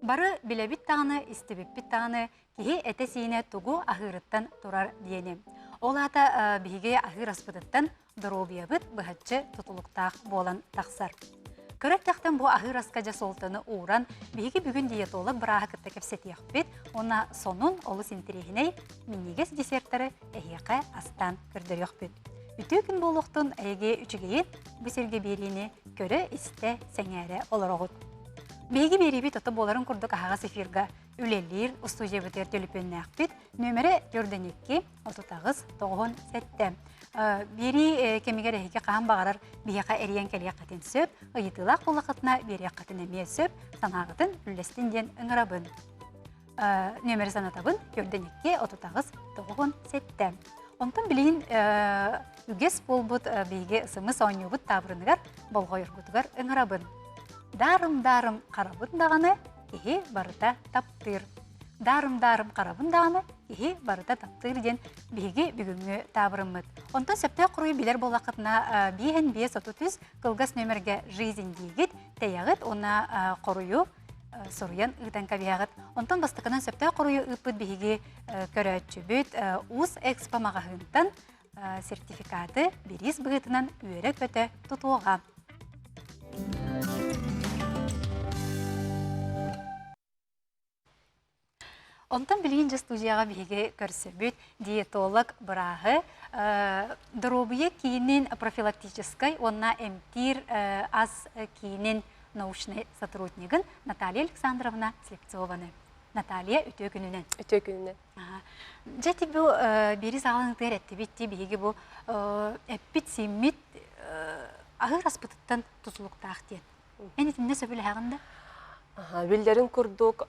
Бары билэбит даҕаны, истибиппит даҕаны киһи этэ-сиинэ тугу аһыырыттан турар диэни. Ол аата биһиги аһыыр аспытыттан доруобуйабыт быһаччы тутулуктаах буолан тахсар. Кыра эрдэхтэн бу аһыыр аска дьэ суолтаны ууран, биһиги бүгүн диетолог бырааһы кытта кэпсэтиэхпит уонна сонун олус интэриэһинэй минньигэс десертары эһиэхэ астаан көрдөрүөхпүт. Үтүө күн буолуохтун эһиги үчүгэйин бу сиргэ биэриини көрө-истэ, сэҥээрэ олороҕут. Биһиги биэриибит ото буоларын курдук аһаҕас эфирга үлэлиир устуудьуйабытыгар төлөпүөннээхпит. Нүөмэрэ 42 38 97. Биэрии кэмигэр эһиги хаһан баҕарар биһиэхэ эрийэн кэлиэххитин сөп, ыйытыылаах буоллаххытына биэриэххитин эмиэ сөп, санааҕытын үллэстин диэн ыҥырабын. Нүөмэри санатабын 42 38 97. Онтон билигин үгэс буолбут биһиги сымыс оонньуубут таабырыныгар болҕойоргутугар ыҥырабын. Даарым-даарым харабын даҕаны киһи барыта таптыыр. Даарым-даарым харабын даҕаны киһи барыта таптыыр диэн биһиги бүгүҥҥү таабырыммыт. Онтон сөптөөх хоруйу билэр буоллаххытына биэһин биэс отут үс кылгас нүөмэргэ жизнь диигит, тэйэҕит уонна хоруйу суруйан ыытан кэбиһэҕит. Онтон бастакынан сөптөөх хоруйу ыыппыт биһиги көрөөччүбүт Уус Экспо маҕаһыынтан сертификаты бириис быһыытынан үөрэ-көтө тутуоҕа. Онтон билигин дьэ студияҕа биһиги көрсөбүт диетолог бырааһы доруобуйа киинин профилактическай уонна эмтиир ас киинин научнай сотруднигын Наталья Александровна Слепцованы. Наталья, үтүө күнүнэн. Үтүө күнүнэн. Дьэ ити бу биири саҕаланыытыгар эттибит дии биһиги бу эппит-сииммит аһыыр аспытыттан тутулуктаах диэн. Эн итиннэ сөбүлэһэҕин да? Биллэрин курдук,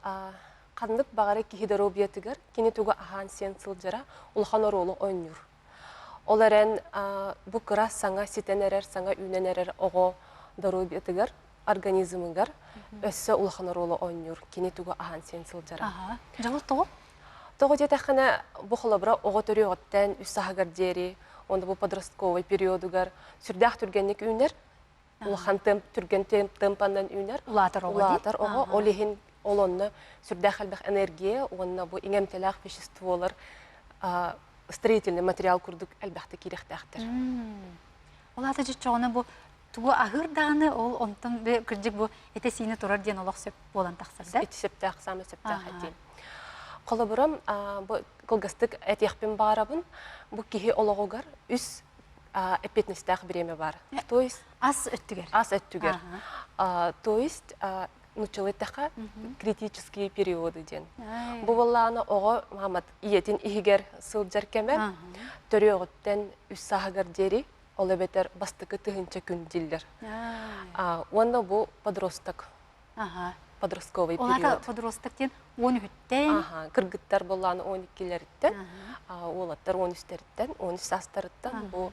ханнык баҕара киһи доруобуйатыгар кини тугу аһаан-сиэн сылдьара улахан оруолу оонньуур. Ол эрэн бу кыра саҥа ситэн эрэр, саҥа үүнэн эрэр оҕо доруобуйатыгар, организмыгар өссө улахан оруолу оонньуур кини тугу аһаан-сиэн сылдьара. Дьолу тоҕо? Тоҕо диэтэххинэ, бу холобура оҕо төрүөҕүттэн үс сааһыгар диэри, уонна бу подростковай периодугар сүрдээх түргэнник үүнэр, улахан темп түргэн темпанан үүнэр улаатар оҕо улаатар оҕо ол иһин ол онно сүрдээх элбэх энергия уонна бу иҥэмтэлээх веществолар строительный материал курдук элбэхтик киириэхтээхтэр ол аата дьоччоҕуна бу тугу аһыыр даҕаны ол онтон кырдьык бу этэ-сиинэ турар диэн олох сөп буолан тахсар да ити сөптөөх саамай сөптөөх этии холобура бу кылгастык этиэхпин баарабын бу киһи олоҕугар үс эппиэтинэстээх бириэмэ баар. То есть ас өттүгэр. Ас өттүгэр. То есть нуччалыы эттэххэ критические периоды диэн. Бу буоллаҕына оҕо маамат ийэтин иһигэр сылдьар кэмэ төрүөҕүттэн үс сааһыгар диэри ол эбэтэр бастакы тыһыынча күн дииллэр. Уонна бу подросток подростковый период. Подросток диэн уон үһүттэн. Кыргыттар буоллаҕына уон иккилэриттэн, уолаттар уон үстэриттэн, уон үс саастарыттан бу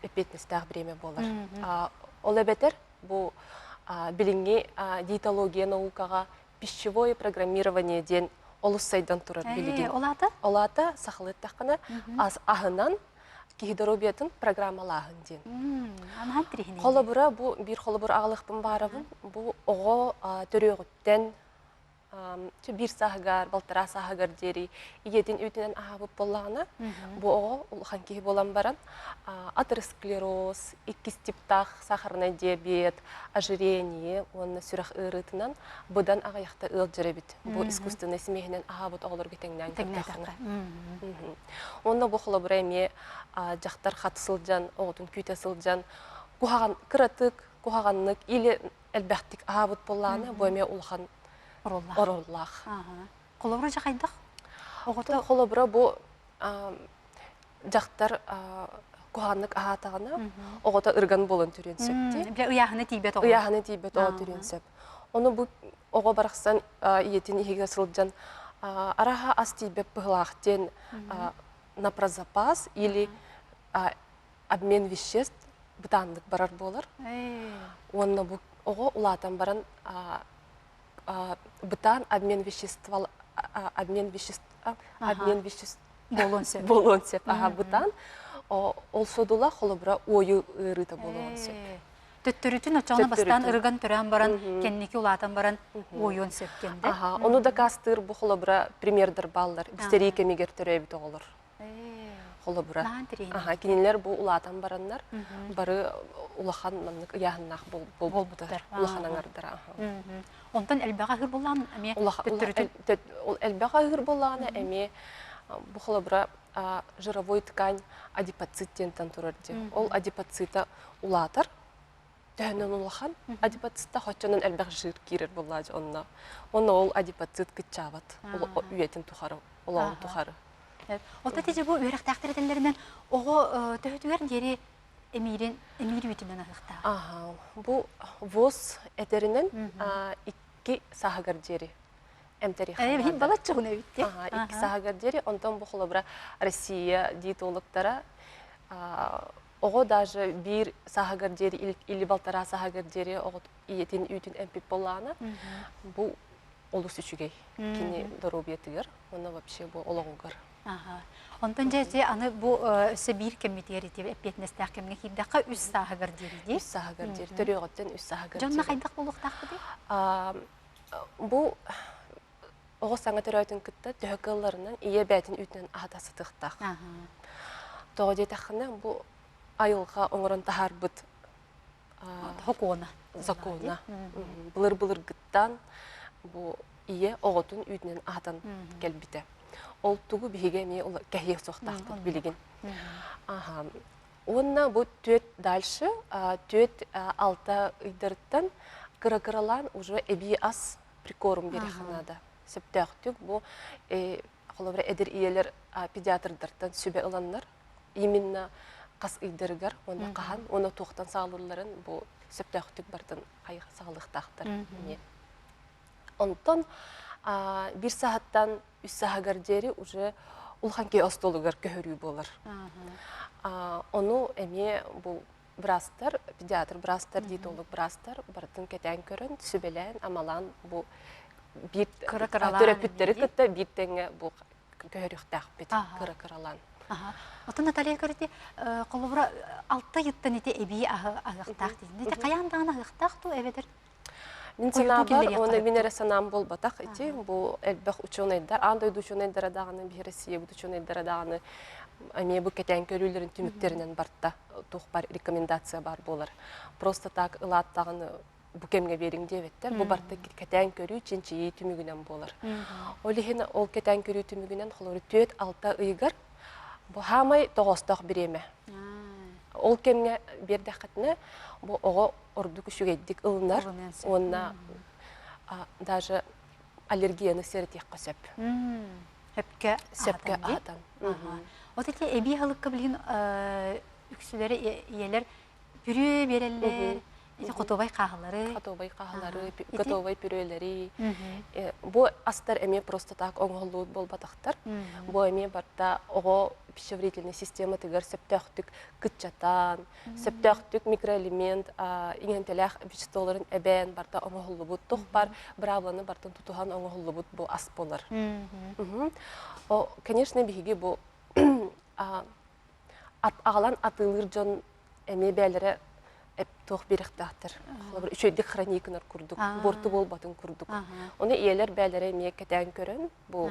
эппиэтинэстээх бириэмэ буолар. Ол эбэтэр бу билиҥҥи диетология наукаҕа пищевое программирование диэн олус сайдан турар билигин. Ол аата? Ол аата сахалыы эттэххинэ аһынан киһи доруобуйатын программалааһын диэн. Анаан тириһинэй. Холобура, бу биир холобур аҕалыахпын баарабын. Бу оҕо төрүөҕүттэн биир сааһыгар, балтараа сааһыгар диэри ийэтин үүтүнэн аһаабыт буоллаҕына, бу оҕо улахан киһи буолан баран атеросклероз, иккис типтаах сахарнай диабет, ожирение уонна сүрэх ыарыытынан быдан аҕыйахта ыалдьар эбит. Бу искусственнай смеһинэн аһаабыт оҕолорго тэҥнээн көрдөххүнэ. Уонна бу холобура эмиэ дьахтар хат сылдьан, оҕотун күүтэ сылдьан, куһаҕан кыратык, куһаҕаннык или элбэхтик аһаабыт буоллаҕына, бу эмиэ улахан оруоллаах. Холобура дьэ хайдах? Оҕото холобура бу дьахтар куһаҕаннык аһаатаҕына, оҕото ырган буолан төрүөн сөп дии. Бile ыйааһына тиийбэт оҕо. Ыйааһына тиийбэт оҕо төрүөн сөп. Ону бу оҕо барахсан ийэтин иһигэр сылдьан араха ас тиийбэт быһылаах диэн на прозапас или обмен веществ бытааннык барар буолар. Уонна бу оҕо улаатан баран бытаан обмен вещества обмен веществ обмен веществ буолуон сөп. Буолуон сөп. Аха бытаан ол содула холобура уойу ыарыыта буолуон сөп. Төттөрүтүн оччоҕуна бастаан ырыган төрөөн баран, кэнники улаатан баран уойуон сөп диэн да? Аха, ону дакаастыыр бу холобура примердэр бааллар. Сэрии кэмигэр төрөөбүт оҕолор. Холобура. Аха, кинилэр бу улаатан бараннар бары улахан маннык ыйааһыннаах буолбуттар. Улахан аҥардара. Онтон элбэх аһыыр буоллаҕына эмиэ төттөрүтүн элбэх аһыыр буоллаҕына эмиэ бу холобура жировой ткань адипоцит диэнтэн турар дии. Ол адипоцита улаатар, төһөнөн улахан адипоцитта хоччонон элбэх жир киирэр буоллаачы онно. Онно ол адипоцит кыччаабат үйэтин тухары, олоҕун тухары. Оттон ити бу үөрэхтээхтэр этэллэринэн оҕо төһөтүгэр диэри эмиирин эмиир үүтүнэн аһыахтаах. Аха, бу ВОЗ этэринэн икки сааһыгар диэри эмтэриэххэ наада. Балачча эбит Икки сааһыгар диэри, онтон бу холобура Россия диетологтара оҕо даже биир сааһыгар диэри или балтараа сааһыгар диэри оҕо ийэтин үүтүн эмпит буоллаҕына, бу олус үчүгэй кини доруобуйатыгар уонна вообще бу олоҕугар. Онтон дьэ ити аны бу өссө биир кэммитигэр ити эппиэтинэстээх кэмҥэ киирдэххэ үс сааһыгар диэри дии. Үс сааһыгар диэри, төрүөҕүттэн үс сааһыгар Дьонно хайдах буолуохтаахпытый? Бу оҕо саҥа төрөөтүн кытта төһө кыалларынан ийэ бэйэтин үүтүнэн аһата сытыахтаах. Тоҕо диэтэххинэ, бу айылҕа оҥорон таһаарбыт Сокуона. Сокуона. Былыр-былыргыттан бу ийэ оҕотун үүтүнэн аһатан кэлбитэ. Ол тугу биһиги эмиэ кэһиэх суохтаахпыт билигин. Уонна бу түөт дальше, түөт алта ыйдарыттан кыра-кыралаан уже эбии ас прикорм биэриэххэ наада. Сөптөөхтүк бу холобура эдэр ийэлэр педиатрдартан сүбэ ыланнар именно хас ыйдарыгар уонна хаһан уонна туохтан саҕалыылларын бу сөптөөхтүк бартын саҕалыахтаахтар. Онтон биир саһаттан үс саһыгар диэри уже улахан киһи остуолугар көһөрүү буолар. Ону эмиэ бу быраастар, педиатр быраастар, диетолог быраастар барытын кэтээн көрөн, сүбэлээн, амалаан бу биир төрөппүттэри кытта биир тэҥҥэ бу көһөрүөхтээхпит кыра-кыралаан. Отон Наталья көрүти холобура алта ыйыттан ити эбии аһыахтаах диин. Ити хайаан даҕаны аһыахтаах дуу эбэтэр Мин санаабар, уонна мин эрэ санаам буолбатах ити. Бу элбэх учуонайдар, аан дойду учуонайдара даҕаны, биһи Россиябыт учуонайдара даҕаны эмиэ бу кэтээн көрүүлэрин түмүктэринэн барта туох бар рекомендация бар буолар. Просто так ылаат даҕаны бу кэмҥэ биэриҥ диэбэттэр. Бу барта кэтээн көрүү, чинчийии түмүгүнэн буолар. Ол иһин ол кэтээн көрүү түмүгүнэн холобур 4-6 ыйыгар бу хаамай тоҕоостоох бириэмэ. Ол кэмҥэ биэрдэххитинэ бу оҕо ордук үчүгэйдик ылынар уонна даже аллергияны сэрэтиэххэ сөп. Сөпкө сөпкө аһатан. Вот эти эбии аһылыкка билигин үксүлэри ийэлэр пюре биэрэллэр, ити готовай хааһылары. Готовай хааһылары, готовай пюрелери. Бу астар эмиэ просто так оҥоһуллубут буолбатахтар. Бу эмиэ барта оҕо пищеварительнай систематыгар сөптөөхтүк кыччатан, сөптөөхтүк микроэлемент иҥэмтэлээх веществоларын эбээн барта оҥоһуллубут туох бар быраабыланы бартын тутуһан оҥоһуллубут бу ас буолар. Конечно, биһиги бу аҕалан атыылыыр дьон эмиэ бэйэлэрэ туох биэрэхтээхтэр. Холобур, үчүгэйдик хранить гынар курдук, буорту буолбатын курдук. Ону ийэлэр бэйэлэрэ эмиэ кэтээн көрөн, бу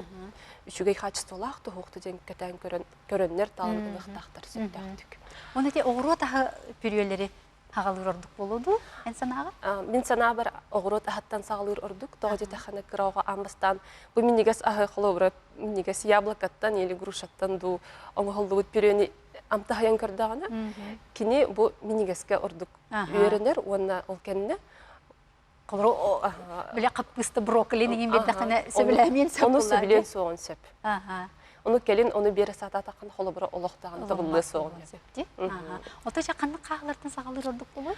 үчүгэй хаачыстыбалаах туһуохту диэн кэтээн көрөн көрөннөр таалан ылыахтаахтар сөптөөхтүк. Оны ити оҕуруот аһы пүрүөлэри хаҕалыыр ордук буолуо дуу эн санааҕар? Мин санаабар оҕуруот аһыттан саҕалыыр ордук. Тоҕо диэтэххинэ кыра оҕо аан бастаан бу минньигэс аһы холобура минньигэс яблокоттан или грушаттан дуу оҥоһуллубут пюрени амтаһыйан көрдөҕүнэ кини бу минньигэскэ ордук үөрэнэр уонна ол кэннэ Холору бile хаппыста брокколи иҥин биэрдэххинэ сөбүлээмиэн сөп Ону сөбүлүөн суоҕун сөп. Ону кэлин ону биэрэ сатаатаххына холобура олохтооҕун табыллыа суоҕун сөп дии. Ото дьэ ханнык хааһылартан саҕалыыр ордук буолуой?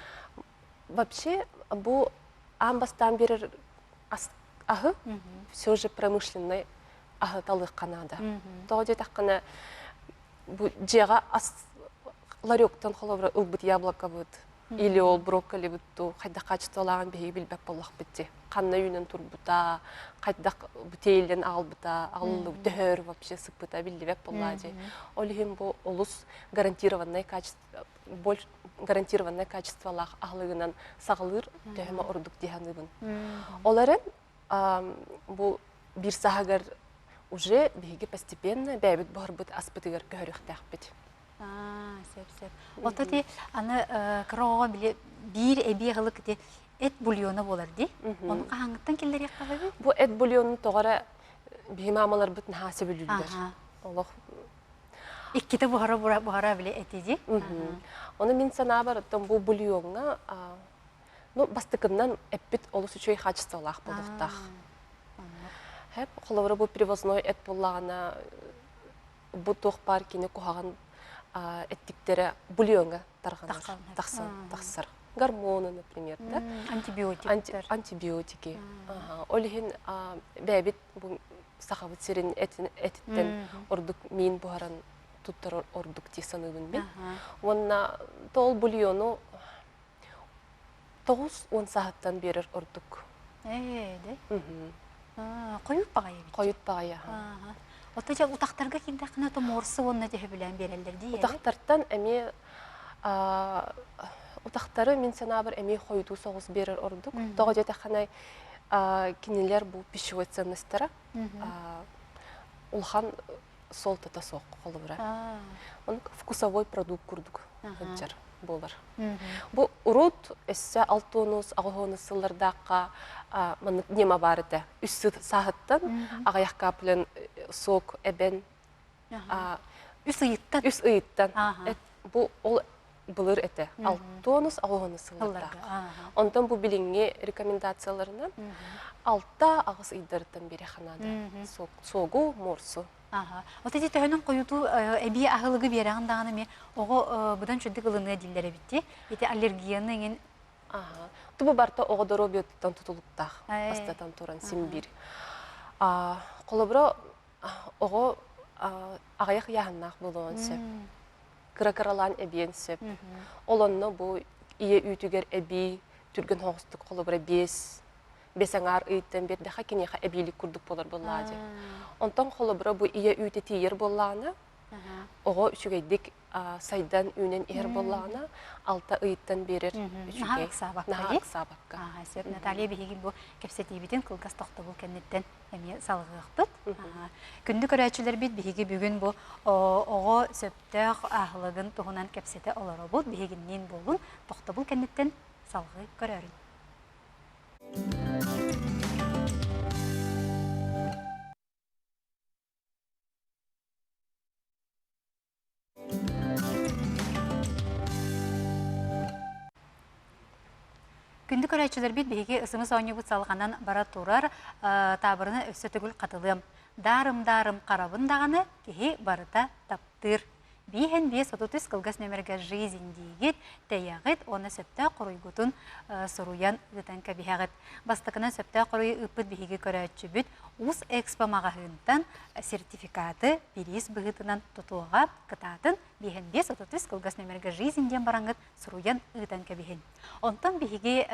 Вообще бу аан бастаан биэрэр аһы все же промышленный аһы талыахха наада. Тоҕо диэтэххинэ бу дьиэҕэ ас ларектан холобура ылбыт яблокобыт или ол брокколибыт дуу хайдах хаачыстыбалааҕын биһиги билбэт буоллахпыт дии. Ханна үүнэн турбута, хайдах тиэйиллэн аҕалбыта, аҕалыллыбыт төһөр вообще сыппыта биллибэт буоллаа дии. Ол иһин бу олус гарантированный качество больше. гарантированное качестволаах аһылыгынан саҕалыыр төһөмө ордук дии саныыбын. Ол эрэн бу биир саһыгар уже биһиги постепенно бэйэбит буһарбыт аспытыгар көһөрүөхтээхпит. Сөп сөп. Ото ти аны кыра оҕо били биир эбии аһылык ити эт бульона буолар дии. Ону хаһааҥҥыттан киллэриэххэ сөбүй? Бу эт бульонун тоҕо эрэ биһи маамаларбыт наһаа сөбүлүүллэр. Олох Иккитэ буһара буһара били эти дии. Ону мин санаабар оттон бу бульоҥҥа ну бастакыннан эппит олус үчүгэй хаачыстыбалаах буолуохтаах. Хэп холобура бу привозной эт буоллаҕына бу туох баар кини куһаҕан эттиктэрэ бульоҥҥа тарҕанар, тахсан тахсар. Гормоны, например, да? Антибиотиктар. Антибиотики. Ол иһин бэйэбит бу Сахабыт сирин этиттэн ордук миин буһаран туттар ордук дии саныыбын мин. Уонна тоол бульону 90 саһыттан биэрэр ордук. Ээ, де. Хойут баҕайы эбит. Хойут баҕайы. Ото дьэ утахтарга киирдэххинэ то морсы уонна төһөбүлээн биэрэллэр дии. Утахтартан эмиэ утахтары мин санаабар эмиэ хойутуу соҕус биэрэр ордук. Тоҕо диэтэххинэ кинилэр бу пищевой ценностара улахан суолтата суох холобура. Он вкусовой продукт курдук сылдьар буолар. Бу урут өссө алтонус, аҕыһонус сыллардаахха маннык ньыма баар этэ. Үс сааһыттан аҕыйах каплен сок эбэн Үс ыйыттан. Үс ыйыттан. Бу ол былыр этэ. Алтонус, аҕыһонус сыллардаах. Онтон бу билиҥҥи рекомендацияларынан 6-8 ыйдарыттан биэриэххэ наада. Согу, морсу. Вот эти төһөнөн хойутуу эбии аһылыгы биэрэҕин даҕаны эмиэ оҕо быдан чөдүк ылыныа дииллэр эбит дии. Ити аллергияны иҥин Тубу барта оҕо доруобуйатыттан тутулуктаах бастатан туран син биир. Холобура оҕо аҕыйах ыйааһыннаах буолуон сөп. Кыра-кыралаан эбиэн сөп. Ол онно бу ийэ үүтүгэр эбии түргэн соҕустук холобура биэс бэс аҥаар ыйыттан биэрдэххэ киниэхэ эбиилик курдук буолар буоллаҕа дии. Онтон холобура бу ийэ үүтэ тиийэр буоллаҕына, оҕо үчүгэйдик сайдан үүнэн иһэр буоллаҕына, 6 ыйыттан биэрэр үчүгэй. Наһаа ыксаабакка. Сөп, Наталья биһиги бу кэпсэтиибитин кылгас тохтобул кэнниттэн эмиэ салҕыахпыт. Күндү көрөөччүлэрбит биһиги бүгүн бу оҕо сөптөөх аһылыгын туһунан кэпсэтэ олоробут. Биһигинниин буолун, тохтобул кэнниттэн салҕыы көрөөрүн. Күндү көрөөччүлэрбит биһиги ысымыс оонньуубут салҕанан бара турар таабырыны өссө төгүл хатылыам. Даарым-даарым харабын даҕаны киһи барыта таптыыр. Бииһэн 533 кылгас нөмергэ «Жизнь» диигит, тэйэҕит уонна сөптөөх хоруйгутун суруйан ыытан кэбиһэҕит. Бастакынан сөптөөх хоруйу ыыппыт биһиги көрөөччүбүт Уус Экспо маҕаһыынтан сертификаты бириис быһыытынан тутуоҕа. Кытаатын бииһэн 533 кылгас нөмергэ «Жизнь» диэн бараҥҥыт суруйан ыытан кэбиһин. Онтон биһиги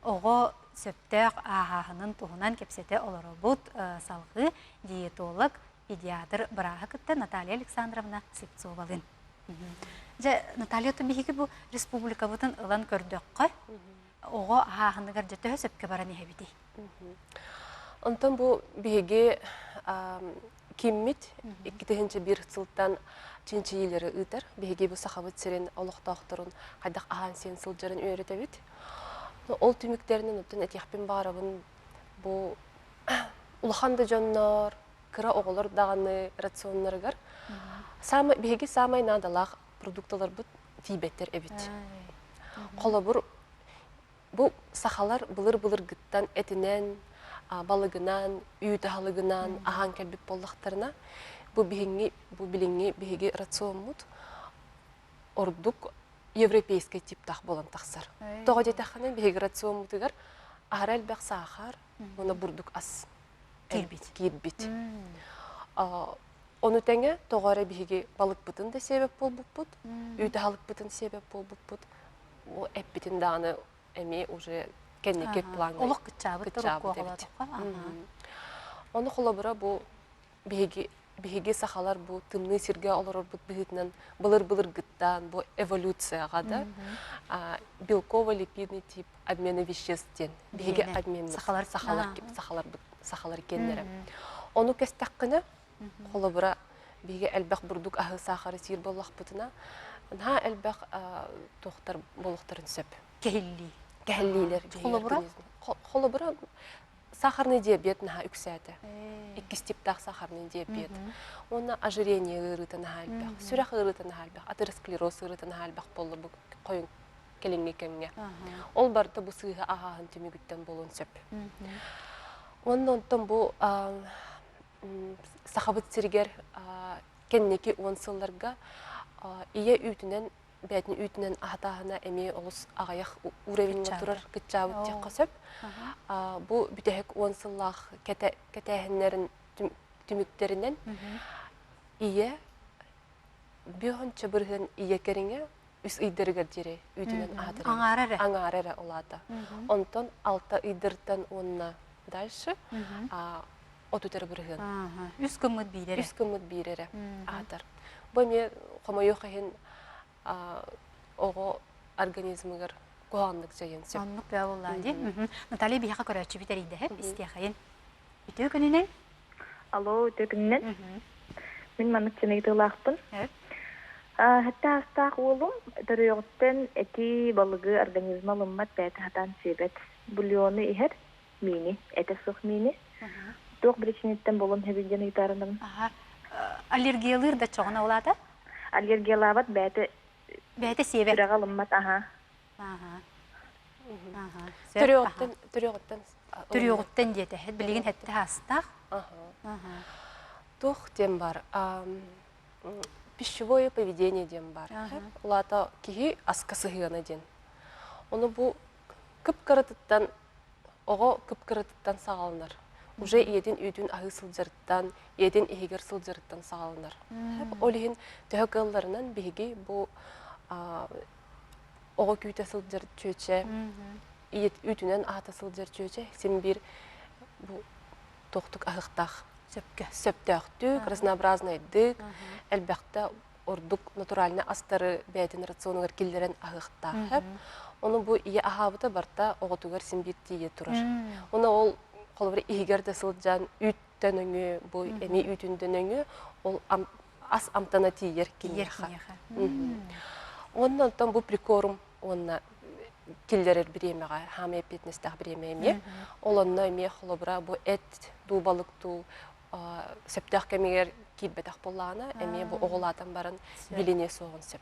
оҕо сөптөөх ааһааһынын туһунан кэпсэтэ олоробут. Салҕыы диетолог педиатр бырааһы кытта Наталья Александровна Слепцовалыын. Дьэ, Наталья, то биһиги бу республикабытын ылан көрдөххө, оҕо аһааһыныгар дьэ төһө сөпкө баран иһэбитий? Онтон бу биһиги киммит 2001 сылтан чинчийиилэри ыытар. Биһиги бу Сахабыт сирин олохтоохторун хайдах аһаан-сиэн сылдьарын үөрэтэбит. Ол түмүктэринэн оттон этиэхпин баҕарабын бу улахан да дьоннор, кыра оҕолор даҕаны рационнарыгар саамай биһиги саамай наадалаах продукталарбыт тиийбэттэр эбит. Холобур, бу сахалар былыр-былыргыттан этинэн, балыгынан, үүт аһылыгынан аһаан кэлбит буоллахтарына, бу биһиҥҥи бу билиҥҥи биһиги рациоммут ордук европейскай типтаах буолан тахсар. Тоҕо диэтэххинэ, биһиги рациоммутугар аһара элбэх саахар уонна бурдук ас киирбит. Киирбит. Ону тэҥэ тоҕо эрэ биһиги балыкпытын да сиэбэт буолбуппут, үүт аһылыкпытын сиэбэт буолбуппут, эппитин даҕаны эмиэ уже кэнники плаҥҥа олох кыччаабыт эбит. Ону холобура бу биһиги биһиги сахалар бу тымныы сиргэ олорорбут быһыытынан былыр-былыргыттан бу эволюцияҕа да белково-липидный тип обмена веществ диэн биһиги обмен сахалар сахалар сахаларбыт сахалар киэннэрэ. Ону кэстэххинэ, холобура, биһиги элбэх бурдук аһы саахары сиир буоллахпытына, наһаа элбэх туохтар буолуохтарын сөп. Кэһиллии. Кэһиллиилэр. Холобура? Холобура, сахарный диабет наһаа үксээтэ. Иккис типтаах сахарный диабет. Уонна ожирение ыарыыта наһаа элбэх, сүрэх ыарыыта наһаа элбэх, атеросклероз ыарыыта наһаа элбэх буолла бу хойун кэлиҥҥи кэмҥэ. Ол барыта бу сыыһа аһааһын түмүгүттэн буолуон сөп. Уонна онтон бу Сахабыт сиригэр кэнники уон сылларга ийэ үүтүнэн бэйэтин үүтүнэн аһатааһына эмиэ олус аҕыйах уровеньҥа турар кыччаабыт диэххэ сөп. Бу бүтэһик уон сыллаах кэтээһиннэрин түмүктэринэн ийэ 50% ийэ кэриҥэ үс ыйдарыгар диэри үүтүнэн аһатар. Аҥаара эрэ. Аҥаара эрэ улаата. Онтон алта ыйдартан уонна дальше 30 эрэ бырыһыан. Үс гыммыт биир эрэ. Үс гыммыт биир эрэ аһатар. Бу эмиэ хомойуох иһин оҕо организмыгар куһаҕаннык дьайыан сөп. Оннук бөҕө буоллаа дии. Наталья биһиэхэ көрөөччүбүт эрийдэһэп, истиэхэйин. Үтүө күнүнэн. Алло, үтүө күнүнэн. Мин маннык чыныгытыылаахпын. Хэтте аастаах уолум төрүөҕүттэн эти, балыгы организма ылыммат, бэйэтэ сатаан сиэбэт. Бульону иһэр, миини, этэ суох миини. Туох причиниттэн буолуон сөбүй диэн ыйытаарынабын. Аллергиялыыр да чоҕуна улаата? Аллергиялаабат бэйэтэ Бэйэтэ сиэбэт. Сүрэҕэ ылыммат, аха. Төрүөҕүттэн төрүөҕүттэн Төрүөҕүттэн диэтэ. Билигин хэтте хаастаах. Туох диэн бар? Пищевое поведение диэн бар. Улаата киһи аска сыһыана диэн. Ону бу кып-кыратыттан оҕо кып-кыратыттан саҕаланар. Уже ийэтин үүтүн аһыы сылдьарыттан, ийэтин иһигэр сылдьарыттан саҕаланар. Ол иһин төһө кыалларынан биһиги бу оҕо күүтэ сылдьар чүөчэ, үүтүнэн аһата сылдьар чүөчэ син биир бу туохтук аһыктаах сөпкө сөптөөхтүк, разнообразнайдык, элбэхтэ ордук натуральный астары бэйэтин рационугар киллэрэн аһыахтаах. Ону бу ийэ аһаабыта барта оҕотугар син биир тиийэ турар. Ону ол холобур иһигэр да сылдьан үүттэн өҥүө, бу эмиэ үүтүндэн өҥүө, ол ас амтана тиийэр киниэхэ. Уонна онтон бу прикорм уонна киллэрэр бириэмэҕэ хаамай эппиэтинэстээх бириэмэ эмиэ. Ол онно эмиэ холобура бу эт дуу балык дуу сөптөөх кэмигэр киирбэтэх буоллаҕына эмиэ бу оҕолаатан баран билиниэ суоҕун сөп.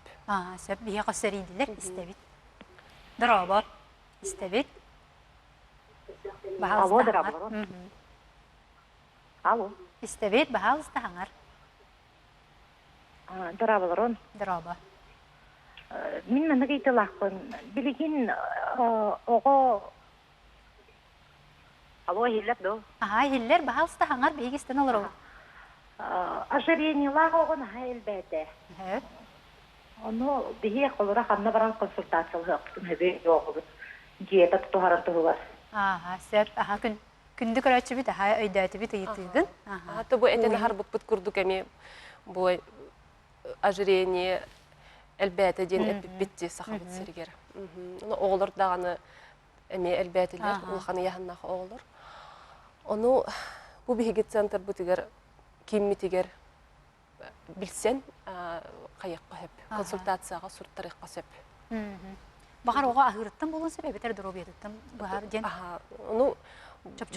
Сөп. Биһиэхэ сэрийдилэр истэбит. Дорообо. Истэбит. Алло, дорообо. Алло. Истэбит, баһаалыста хаҥар. Дорооболорун. Дорообо. Мин маннык ыйыталаахпын. Билигин оҕо Алло, иһиллэр дуо? Аһаа, иһиллэр, баһаалыста хаҥар, биһиги истэн олоробут. Ожирениелаах оҕо наһаа элбээтэ. Ону биһи холура ханна баран консультациялаһыахпытын сөбүй оҕобут дьиэтэ тутуһарын туһугар. Ааха, сөп. Аха, күн күндү көрөөччүбүт, аха, өйдөөтүбүт ыйытыыгын. Аха, бу этэн аһарбыппыт курдук эмиэ бу ожирение элбээтэ диэн эппиппит дии сахабыт сиригэр. Оҕолор даҕаны эмиэ элбээтилэр, улахан ыйааһыннаах оҕолор. Ону бу биһиги центрбытыгар кииммитигэр билсэн хайыахха сөп, консультацияҕа суруттарыахха сөп. Баҕар оҕо аһыырыттан буолуон сөп эбэтэр доруобуйатыттан быһаар диэн. Ну,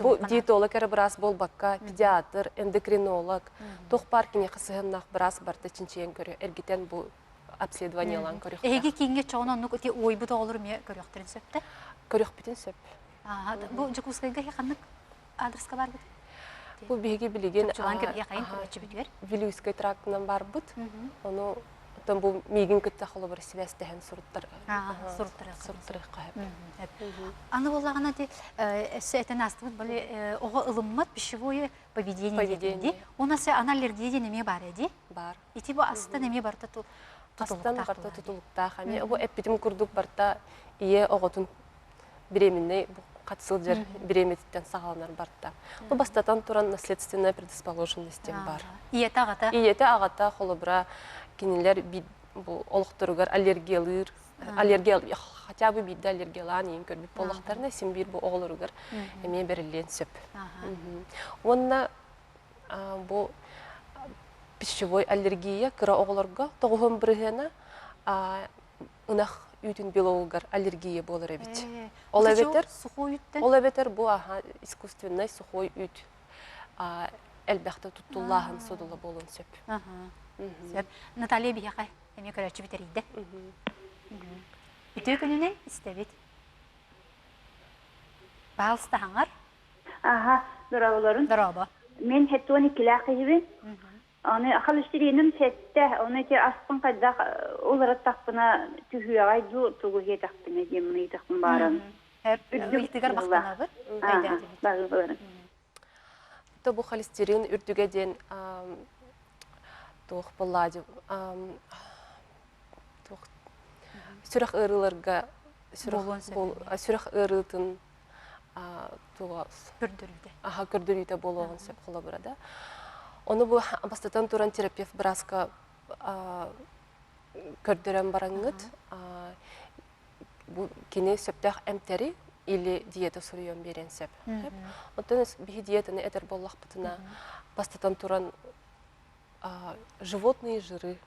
бу диетолог эрэ быраас буолбакка, педиатр, эндокринолог, туох баар киниэхэ сыһыаннаах быраас барыта чинчийэн көрө, эргитэн бу обследованиелаан көрүөхтээх. Эһиги кииҥҥэ чоҕун оннук ити уойбут оҕолор эмиэ көрүөхтэрин сөп да? Көрүөхпүтүн сөп. Бу Дьокуускайга ханнык адреска барбыт? Бу биһиги билигин Чопчулаан кэбиһиэхэйин көрөөччүбүтүгэр. Вилюйскай трактынан барбыт. Ону оттон бу миигин кытта холобур сибээстэһэн суруттар суруттарыахха сөп. Аны буоллаҕына ити өссө этэн аастыбыт бали оҕо ылыммат пищевое поведение диэн Уонна аны аллергия диэн эмиэ баар ди. Бар. Ити бу астан эмиэ барыта Астан барыта тутулуктаах. Эмиэ бу эппитим курдук барыта ийэ оҕотун беременный. хат сылдьар бириэмэтиттэн саҕаланар барта. Бу бастатан туран наследственная предрасположенность диэн бар. Ийэтэ аҕата. Ийэтэ аҕата холобура кинилэр бу олохторугар аллергиялыыр аллергия хотя бы биирдэ аллергиялаан иин көрбүт буоллахтарына син биир бу оҕолоругар эмиэ бэриллиэн сөп. Уонна бу пищевой аллергия кыра оҕолорго тоҕуһун бырыһыана ынах үүтүн белогугар аллергия буолар эбит. Ол эбэтэр ол эбэтэр бу аха искусственнай сухой үүт элбэхтэ туттуллааһын содула буолуон сөп. Сөп. Наталья биһиэхэ эмиэ көрөөччү бүтэрийдэ. Үтүө күнүнэн истэбит. Баалста хаҥар. Аха, дорооболорун. Дорообо. Мен хеттуон иккилээх киһибин. Аны холестериным сэттэ, ону ити аспын хайдах уларыттахпына түһүөҕэй дуу, тугу иһиэтэхпинэ диэн ыйытахпын бааран. Ыйытыгар махтанабыт. Өйдөөтүбүт. То бу холестерин үрдүгэ диэн туох буолла туох сүрэх ыарыыларга сүрэх ыарыытын туга көрдөрүүтэ аха көрдөрүүтэ буолуоҕун сөп холобура да ону бу бастатан туран терапевт бырааска көрдөрөн бараҥҥыт бу кини сөптөөх эмтэри или диета суруйан биэриэн сөп. Оттон биһи диетаны этэр буоллахпытына бастатан туран животные жиры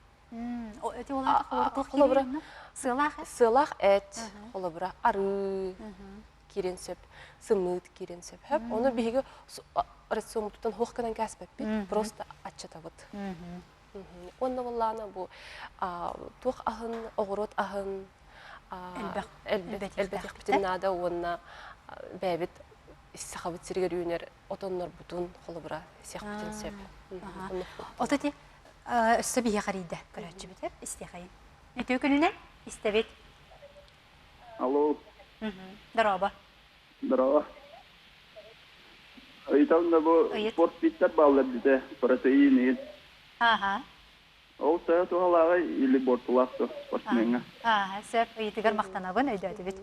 Холобура, сыалаах эт. Сыалаах эт, холобура, арыы киирэн сөп, сымыыт киирэн сөп. Ону биһиги рациоммутуттан хуох гынан кээспэппит, просто аччатабыт. Уонна буоллаана бу туох аһын, оҕуруот аһын элбэтиэхпитин наада уонна бэйэбит сахабыт сиригэр үүнэр отоннорбутун холобура сиэхпитин сөп. Ото ти өссө биһиэхэ эрийдэ көрөөччүбүт истиэхэйин. Үтүө күнүнэн истэбит. Алло. Дорообо. Здорово. Ыйытабын да бу спорт биттэр бааллар дите, протеин иһин. Аха. Ол төһө туһалааҕый или буортулаах да спортсмеҥҥа? Аха, сөп. Ыйытыгар махтанабын, өйдөөтүбүт.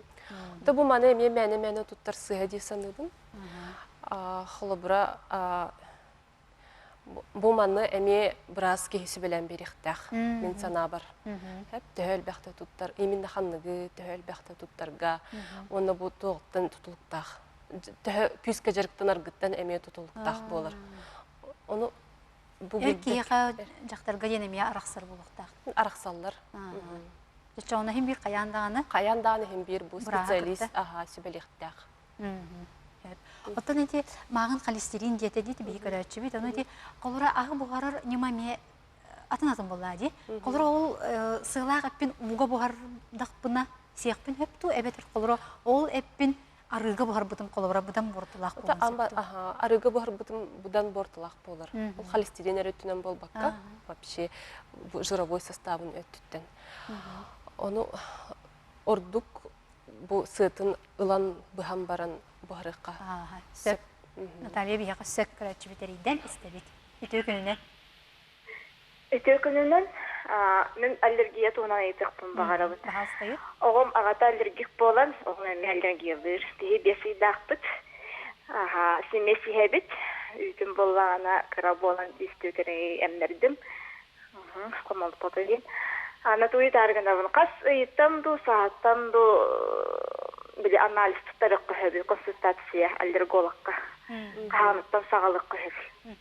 Да бу маны эмиэ мээнэ-мээнэ туттар сыыһа дии саныыбын. Холобура, Бу манны эмиэ быраас киһи сүбэлээн биэриэхтээх мин санаабар. Төһө элбэхтэ туттар, именно ханныгы төһө элбэхтэ туттарга уонна бу туохтан тутулуктаах. Төһө күүскэ дьарыктанаргыттан эмиэ тутулуктаах буолар. Ону бу Эр киһиэхэ дьахтарга диэн эмиэ арахсар буолуохтаах. Арахсаллар. Чоҕуна иһин биир хайаан даҕаны Хайаан даҕаны иһин биир бу специалист аһаа сүбэлиэхтээх. Оттон ити мааҕын холестерин диэтэ диэти биһи көрөөччүбүт. Ону ити холура аһы буһарар ньыма эмиэ атын-атын буоллаа дии. Холура ол сыалаах эппин ууга буһардахпына сиэхпин сөп дуу эбэтэр холура ол эппин арыыга буһарбытым холобура быдан буортулаах буолуон сөп дуу? Арыыга буһарбытым быдан буортулаах буолар. Ол холестерин эрэ өттүнэн буолбакка, вообще жировой составын өттүттэн. Ону ордук бу сыатын ылан быһан баран буһарыахха сөп. Наталья биһиэхэ сөп көрөөччүбүт эрийдэн истэбит. Үтүө күнүнэн. Үтүө күнүнэн. Мин аллергия туһунан ыйытыахпын баҕарабын. Оҕом аҕата аллергик буолан, оҕом эмиэ аллергиялыыр. Биһи биэс ыйдаахпыт. Аха, симиэс иһэбит. Үүтүм буоллаҕына кыра буолан үстүү эмнэрдим. Хомолтото диэн. Анатолий Таргановын хас ыйыттан дуу, сааттан дуу били анализ туттарыахха сөбүй, консультация аллергологка. Хаһааныттан саҕалыахха сөбүй.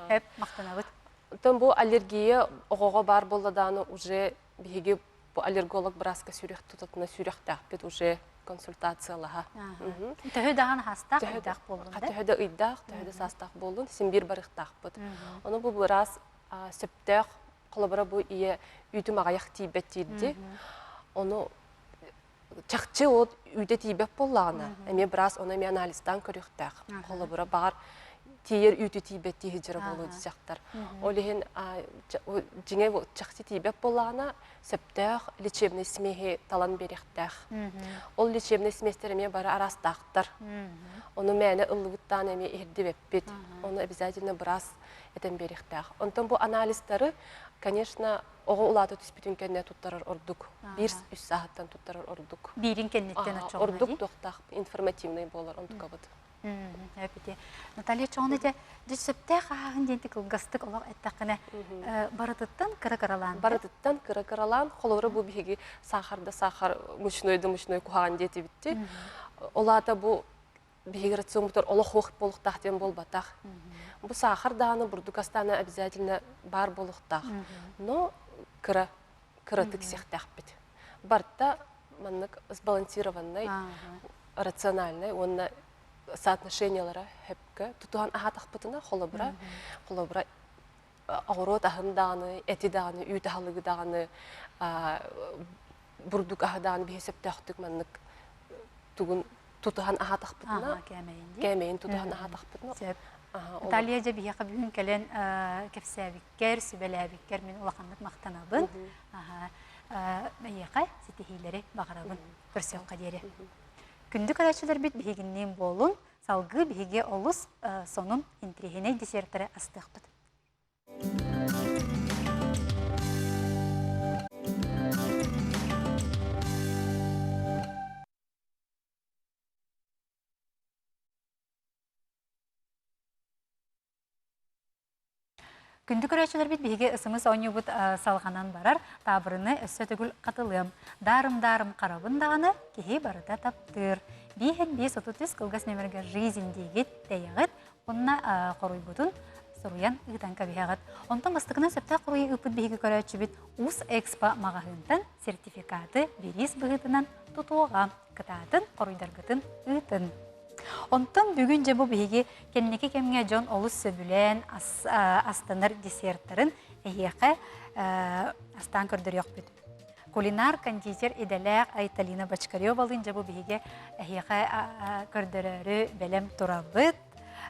Хөп, махтанабыт. Оттон бу аллергия оҕоҕо баар буолла даҕаны уже биһиги бу аллерголог бырааска сүрэх тутатына сүрэхтээхпит уже консультациялаһа. Төһө даҕаны хаастаах ыйдаах буоллун да? Төһө да ыйдаах, төһө да саастаах буоллун, син биир барыахтаахпыт. Ону бу быраас сөптөөх холобура бу ийэ үүтүм аҕыйах тиийбэт диирди. Ону чахчы ол үүтэ тиийбэт буоллаҕына, эмиэ быраас ону эмиэ анализтаан көрүөхтээх. Холобура баҕар тиийэр үүтү тиийбэт тииһи дьара буолуо дьахтар. Ол иһин дьиҥэ чахчы тиийбэт буоллаҕына, сөптөөх лечебный смеһи талан биэриэхтээх. Ол лечебный сместэр эмиэ бары араастаахтар. Ону мээнэ ыллыбыттаан эмиэ иһирдибэппит. Ону обязательно быраас этэн биэриэхтээх. Онтон бу анализтары Конечно, оҕо улаата түспүтүн кэннэ туттарар ордук. Биир үс сааһыттан туттарар ордук. Биирин кэнниттэн оччоҕуна Ордук туохтаах информативный буолар онтукабыт. Эпити. Наталья чоҕун ите дьэ сөптөөх ааһын диэн кылгастык олох эттэххинэ барытыттан кыра-кыралаан. Барытыттан кыра-кыралаан холобура бу биһиги сахар да сахар мучной да мучной куһаҕан диэтибитти. Ол аата бу биһиги рациоммутар олох суох буолуохтаах диэн буолбатах. Бу саахар даҕаны бурдук астаана обязательно баар буолуохтаах. Но кыра кыратык сиэхтээхпит. Барта маннык сбалансированный, рациональный уонна соотношениялара хөпкө тутуһан аһаатахпытына холобура холобура оҕуруот аһын даҕаны, эти даҕаны, үүт аһылыгы даҕаны, бурдук аһы даҕаны биһи сөптөөхтүк маннык тугун тутуһан аһаатахпытына кээмэйин тутуһан аһаатахпытына сөп Наталья дьэ биһиэхэ бүгүн кэлэн кэпсээбиккэр, сүбэлээбиккэр мин улаханнык махтанабын. Эйиэхэ ситиһиилэри баҕарабын. Көрсүөххэ диэри. Күндү көрөөччүлэрбит биһигинниин буолун, салгыы биһиги олус сонун интириэһинэй десертэри астыахпыт. Күндү көрөөччүлэрбит биһиги ысымыс оонньуубут салҕанан барар, таабырыны өссө төгүл хатылыам. Даарым-даарым харабын даҕаны киһи барыта таптыыр. Бииһин 533 кылгас нөмергэ «Жизнь» диигит, тэйэҕит, уонна хоруйбутун суруйан ыытан кэбиһэҕит. Онтон бастакынан сөптөөх хоруйу ыыппыт биһиги көрөөччүбүт Уус Экспо маҕаһыынтан сертификаты бириис быһыытынан тутуоҕа. Кытаатын, хоруйдаргытын ыытын. Онтон бүгүн дьэ бу биһиги кэнники кэмҥэ дьон олус сөбүлээн астанар десерттарын эһиэхэ астаан көрдөрүөхпүт. Кулинар кондитер идэлээх Айталина Бочкаревалыын дьэ бу биһиги эһиэхэ көрдөрөөрү бэлэм турабыт.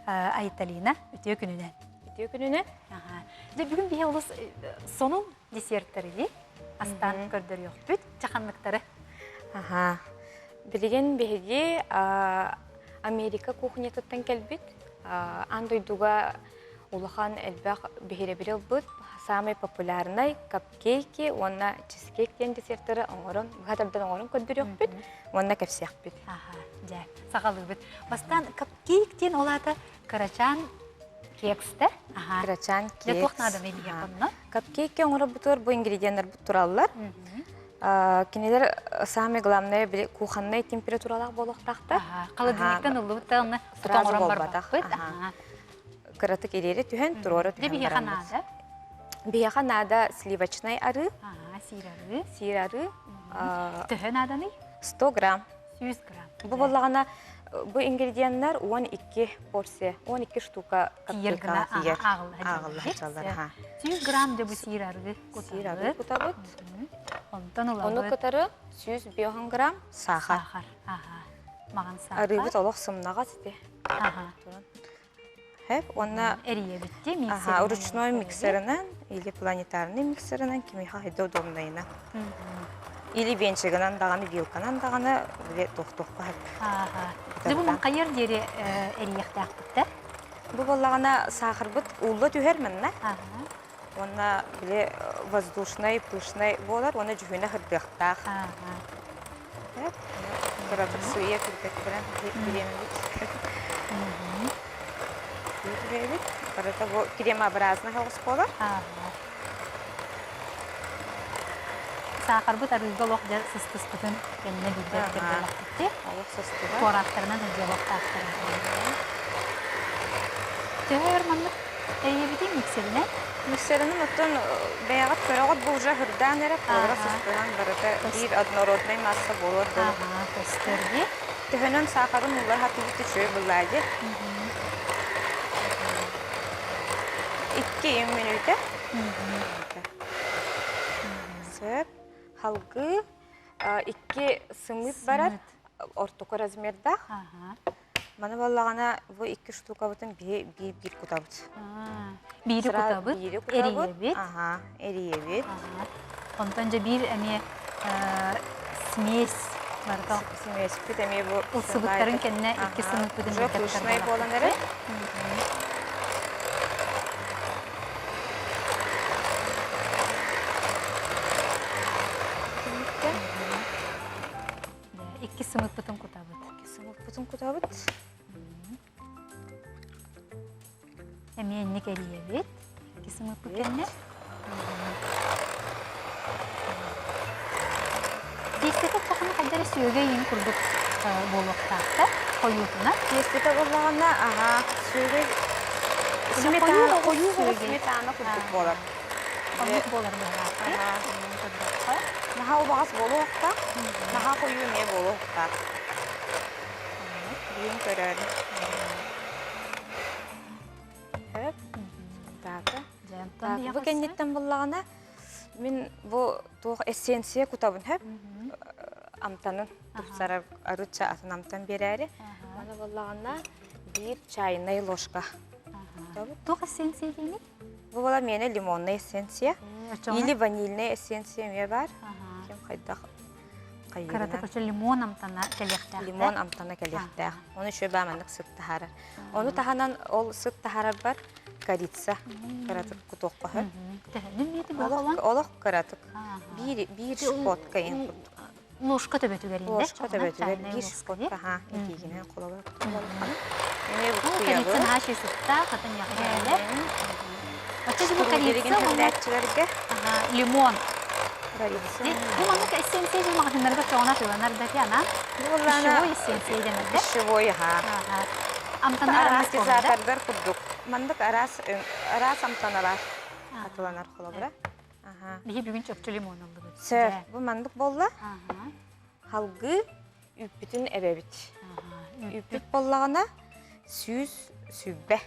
Айталина, үтүө күнүнэн. Үтүө күнүнэн. Дьэ бүгүн биһи олус сонун десерттэрили астаан көрдөрүөхпүт. Чаханныктары. Аха. Билигин биһиги Америка кухнятыттан кэлбит. Аан дойдуга улахан элбэх биһирэбили ылбыт самый популярный капкейки уонна чизкейк диэн десерттары оҥорон, быһа тардан оҥорон көрдөрүөхпүт уонна кэпсиэхпит. Аха, дьэ, саҕалыыбыт. Бастаан капкейк диэн ол аата кырачаан кекстэ. Аха. Кырачаан кекс. Дьэ, туох нааданы биһиэхэ онно? Капкейкке оҥоробутугар бу ингредиеннэрбит тураллар. Кинилэр самое главное били кухоннай температуралаах буолуохтаахтар. Холодильниктан ыллыбыт да онно сразу буолбатах. Кыратык ириэри түһэн, туруора түһэн Биһиэхэ наада. Биһиэхэ наада сливочнай арыы. Сиир арыы. Сиир арыы. Төһө нааданый? 100 грамм. 100 грамм. Бу буоллаҕына бу ингредиеннэр 12 порция, 12 штука капкейкаҕа тиийэр. Ааҕылла сылдьаллар. 100 грамм дьэ бу сиир арыы Сиир арыы кутабыт. Онтон ылабыт. Ону кытары 105 грамм саахар. Саахар. Аха. Маҕан саахар. Арыыбыт олох сымнаҕас ити. Аха. Хэп уонна эрийэбитти Аха, ручной миксерынан или планетарный миксерынан кимиэхэ хайда удобнайына. Или венчигынан даҕаны, вилканан даҕаны били туох-туохха хэп. Аха. Дьэ бу маҥхайар диэри эрийиэхтээхпит да? Бу буоллаҕына саахарбыт уулла түһэр манна. Уонна били воздушный, пышный буолар уонна дьүһүнэ сырдыахтаах. Кыратык сыыйа килбэттэрэн бириэмэбит. Бириэмэбит. Барыта бу кремообразный соҕус буолар. Саахарбыт арыыга олох дьэ сыстыспытын кэннэ биирдэ кэрдэлэхпитти. Олох сыстыга. Туораахтарынан сылдьыалахтаахтарын. Төһө өр маннык Эйэбитин миксеринэн? Миксеринэн оттон бэйэҕит көрөҕүт бу уже хырдаан эрэ туора сыстыһан барыта биир однороднай масса буолуор дылы. Аха, көстөр дии. Төһөнөн саахарын уулар хатыыбыт үчүгэй буллаа дии. Икки мүнүүтэ. Сөп. Халгыы икки сымыыт барар ортоку размердаах. Маны буоллаҕына бу икки штукабытын биир-биир кутабыт. Биири кутабыт, эрийэбит. Аха, эрийэбит. Онтон дьэ биир эмиэ смесь барыта. Смеспит эмиэ бу ылсыбыттарын кэннэ икки сымыыппытын Уже пышный буолан эрэр. Иккис сымыппытын кутабыт. Иккис сымыппытын кутабыт. Эмиэ инник эрийэбит. Иккис сымыппыт кэннэ. Тиэстэтэ чаханы хайда эрэ сүөгэй иин курдук буолуохтаахтар. Хойуутуна. Тиэстэтэ буоллаҕына, аһа, сүөгэй сметана, хойуу сметана курдук буолар. Оннук буолар быһыылаах. Наһаа убаҕас буолуохтаах, наһаа хойуу эмиэ буолуохтаах. Бүгүн көрөөрү. Хөп. Таата. Бу кэнниттэн буллаҕына мин бу туох эссенция кутабын хөп амтанын тупсарар арычча атын амтан биэрээри. Маны буллаҕына биир чайная ложка. Туох эссенция диэний? Бу була миэнэ лимонная эссенция или ванильная эссенция эмиэ баар. Ким хайдах Кырата көчө лимон амтана кэлиэхтээх. Лимон амтана кэлиэхтээх. Ону еще баа маннык сыт таһаарар. Ону таһынан ол сыт таһаарарбар корица кыратык кутуохха сөп. Олох кыратык. Биир биир шпотка ин курдук. Ложка төбөтүгэр инде. Ложка төбөтүгэр биир шпотка ха итиигинэн холобур Корица наша сытта, хатын яхеле. Оччо бу корица Билээччилэргэ лимон. Корица. Бу маннык эссенция же магазиннарга чоҕуна атыыланар да ти ана. Пищевой эссенция дэнэрде. Пищевой, аха. Амтана араас Ароматизатордар курдук. Маннык араас араас амтаналар атыланар холобура. Биһи бүгүн чопчу лимон ыллыбыт. Сэр, бу маннык буолла. Халгыы Үүппүтүн эбэбит. Үүппүт буоллаҕына 120.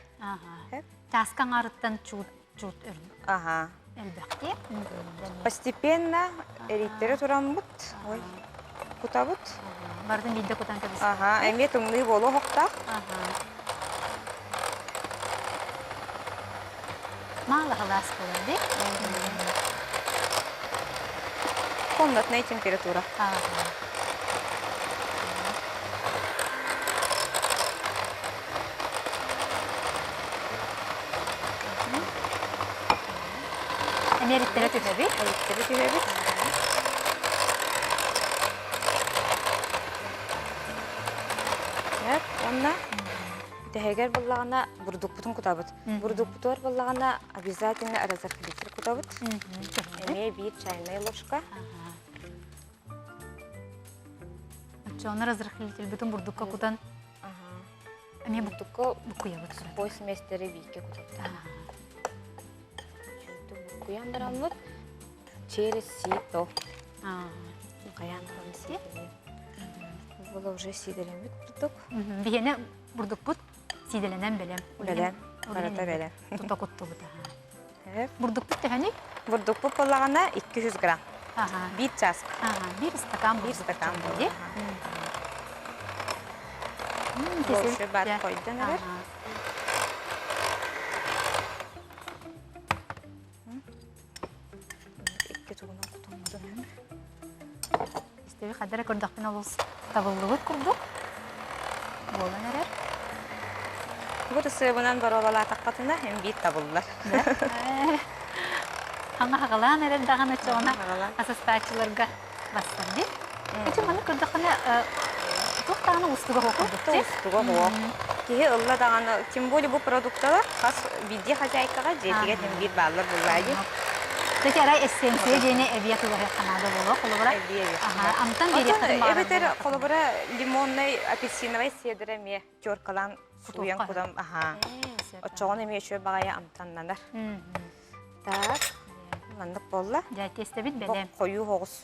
Чааска аҥаарыттан чуут чуут Аха. элбэхти. Постепенно эрийтэрэ тураммыт, ой, кутабыт. Бардын биирдэ кутан кэбис. Аха, эмиэ тымныы буолуо оһохтоох. Мало халаас буолар дии. Комнатная температура. Эмиэриттэрэ түһэбит. Эриттэрэ түһэбит. Уонна Бүтэһигэр буоллаҕына бурдукпутун кутабыт. Бурдукпутугар буоллаҕына обязательно разрыхлитель кутабыт. Эмиэ биир чайная ложка. Оччоҕуна разрыхлительбытын бурдукка кутан эмиэ бурдукка буккуйабыт. Сухой сместэри бииргэ кутабыт. Буккуйан бараммыт через сито. Хайаан даҕаны сиидэлиэн. Була уже сиидэлэммит бурдук. Биһиэнэ бурдукпут сиидэлэнэн бэлэм. Бэлэм. Барыта бэлэм. Тута куттубут. Бурдукпут төһөнүй? Бурдукпут буоллаҕына 200 грамм. Биир чаас. Биир стакан Биир стакан буолла. Баар хойдон эрэр. Икки тугунан кутуммутун. Истэби хадара көрдөхпүн олус табыллыбыт курдук буолан эрэр. Бу ырысыабынан боруобалаатаххытына һин биир табыллар. Хаҥа хаҕалаан эрэр даҕаны чоҕуна асастааччыларга бастар дии. Эчи маны көрдөххүнэ туох даҕаны уустуга суох курдук дии. Уустуга суох. Киһи ылла даҕаны, тем более бу продукталар хас биирдии хозяйкаҕа дьиэтигэр син биир бааллар буллаа дии. Кстати, арай эссенция диэни эбиэ тылыһыахха наада буолуо, холобура. Эбиэ эбиэ. Амтан биэриэххин баҕарар Эбэтэр холобура лимоннай апельсиновай седра эмиэ теркалаан сууйан кутан аһаа. Оччоҕуна эмиэ үчүгэй баҕайы амтаннанар. Так, маннык буолла. Дьэ, тиэстэбит бэлэм. Хойуу оҕус.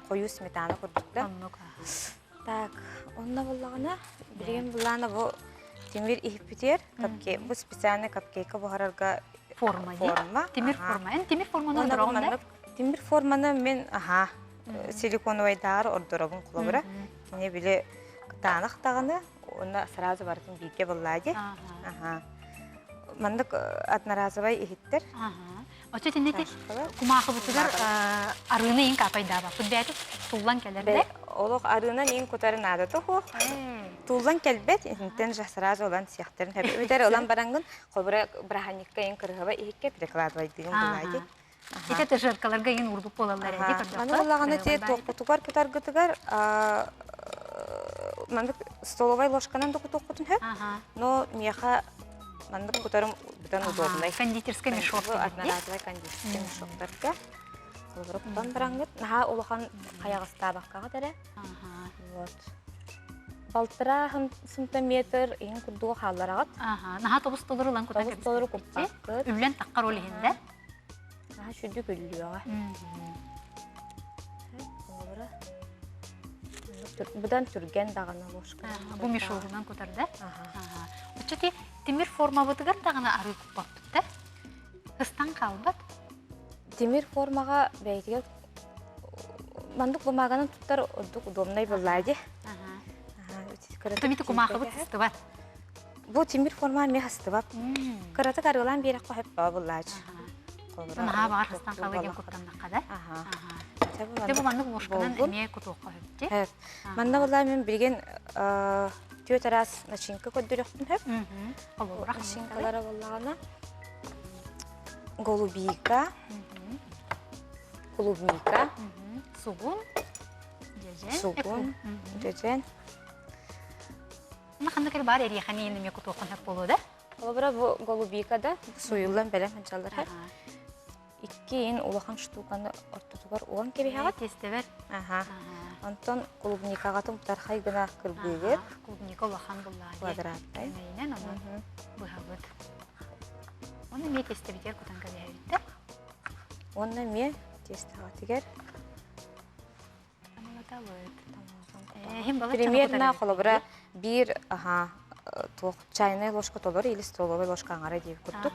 Хойуу сметана курдук да. Оннук. Так, онно буллаҕына, билигин буллаана бу тимир иһиппитигэр капкейк, бу специальный капкейка буһарарга форма форма. Тимир форма. Эн тимир форманы ордороҕун да? Тимир форманы мен аха силиконовайдааҕар ордоробун холобура. Кини били кытаанах даҕаны, уонна сразу барытын бииргэ буллаа дии. Аха. Маннык одноразовай иһиттэр. Оччо итинники кумаахыбытыгар арыыны иин каапайдаабаппыт бэйэтэ туллан кэлэр да? Олох арыынан иин кутары наадата суох. Туллан кэлбэт, итинтэн же сразу ылан сиэхтэрин сөп. Эбэтэр ылан бараҥҥын, холобура, бырааһынньыкка иин кырыһыба иһиккэ прикладывайдыгын булаайдый. Ити этажеркаларга иин уурбут буолаллар эди Маны буллаҕына ти туохпутугар кутаргытыгар. маннык столовай ложканан да кутуоххутун сөп. Но миэхэ маннык кутарым быдан удобнай. Кондитерский мешок. Одноразовый кондитерский мешоктарга. Холобура кутан бараҥҥыт наһаа улахан хайаҕастаабаккаҕыт эрэ. Вот. Балтараа сантиметр иһин курдугу хааллараҕыт. Наһаа тобус толору ылан кутан Тобус толору куппаккыт. Үллэн таххар ол иһин да. Наһаа сүрдүк үллүөҕэ. Быдан түргэн даҕаны ложка. Бу мешогунан кутар да? Оччоти тимир формабытыгар даҕаны арыы куппаппыт да? Ыстан хаалбат. Тимир формаҕа бэйэтигэр мандык бумаганан туттар ордук удобнай буоллаа дии. Томити кумаахыбыт сыстыбат. Бу тимир форма эмиэ сыстыбат. Кыратык арыылаан биэрэххэ сөп баа буоллаач. Наһаа баҕар сыстан хаалыы диэн куттаннахха да. Дэ бу маннык ложканан эмиэ кутуохха сөп дии. Манна буоллаа мен билигин түөрт араас начинка көрдөрүөхпүн сөп. Начинкалара буоллаҕына голубика, клубника, сугун, дьэдьэн, сугун, дьэдьэн. Мына ханнык эрэ баар эриэхэни эмиэ кутуоххун сөп буолуо да? Холобура бу голубика да суйуллан бэлэм сылдьаллар. Икки улахан штуканы ортотугар уган кэбиһэҕит. Тиэстэбэр. Аха. Онтон клубникаҕытын бытархай гына кырбыыгыт. Клубника улахан буллаа. Квадраттай. Мэйинэн ону быһабыт. Оны эмиэ тиэстэбитигэр кутан кэбиһэбит да? Уонна эмиэ тиэстэҕитигэр Примерно холобура биир аха туох чайная ложка толор или столовая ложка аҥара диир курдук